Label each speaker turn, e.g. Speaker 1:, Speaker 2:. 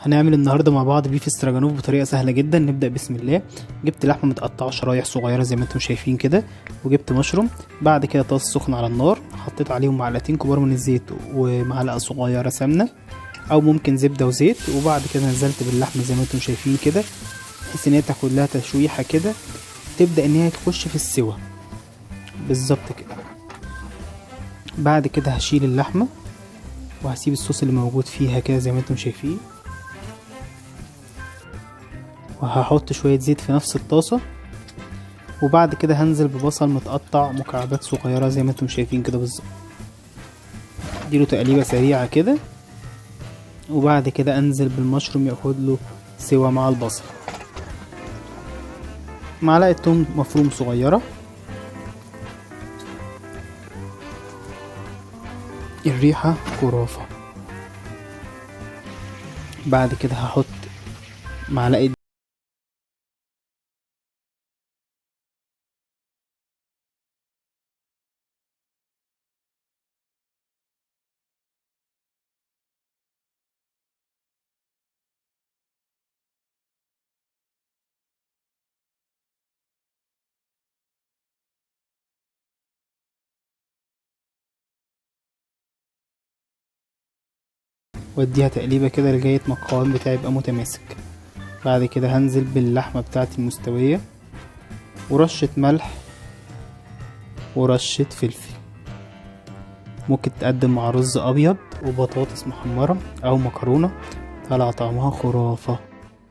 Speaker 1: هنعمل النهارده مع بعض beef stroganoff بطريقة سهلة جدا. نبدا بسم الله. جبت لحمه متقطعه شرايح صغيرة زي ما انتم شايفين كده، وجبت مشروم. بعد كده طاسه سخنة على النار، حطيت عليهم معلقتين كبار من الزيت ومعلقة صغيرة سمنه او ممكن زبدة وزيت. وبعد كده نزلت باللحمه زي ما انتم شايفين كده، بحيث ان هي تاخد لها تشويحه كده، تبدا ان هي تخش في السوا بالظبط كده. بعد كده هشيل اللحمة وهسيب الصوص اللي موجود فيها كده زي ما انتم شايفين، وهحط شوية زيت في نفس الطاسة. وبعد كده هنزل ببصل متقطع مكعبات صغيرة زي ما انتم شايفين كده بالظبط، اديله تقليبة سريعة كده. وبعد كده انزل بالمشروم ياخد له سوا مع البصل. معلقة توم مفروم صغيرة، الريحة خرافة. بعد كده هحط معلقة واديها تقليبه كده لغاية ما القوام بتاعي يبقى متماسك. بعد كده هنزل باللحمه بتاعتي المستويه، ورشه ملح ورشه فلفل. ممكن تقدم مع رز ابيض وبطاطس محمرة او مكرونه، طلع طعمها خرافه.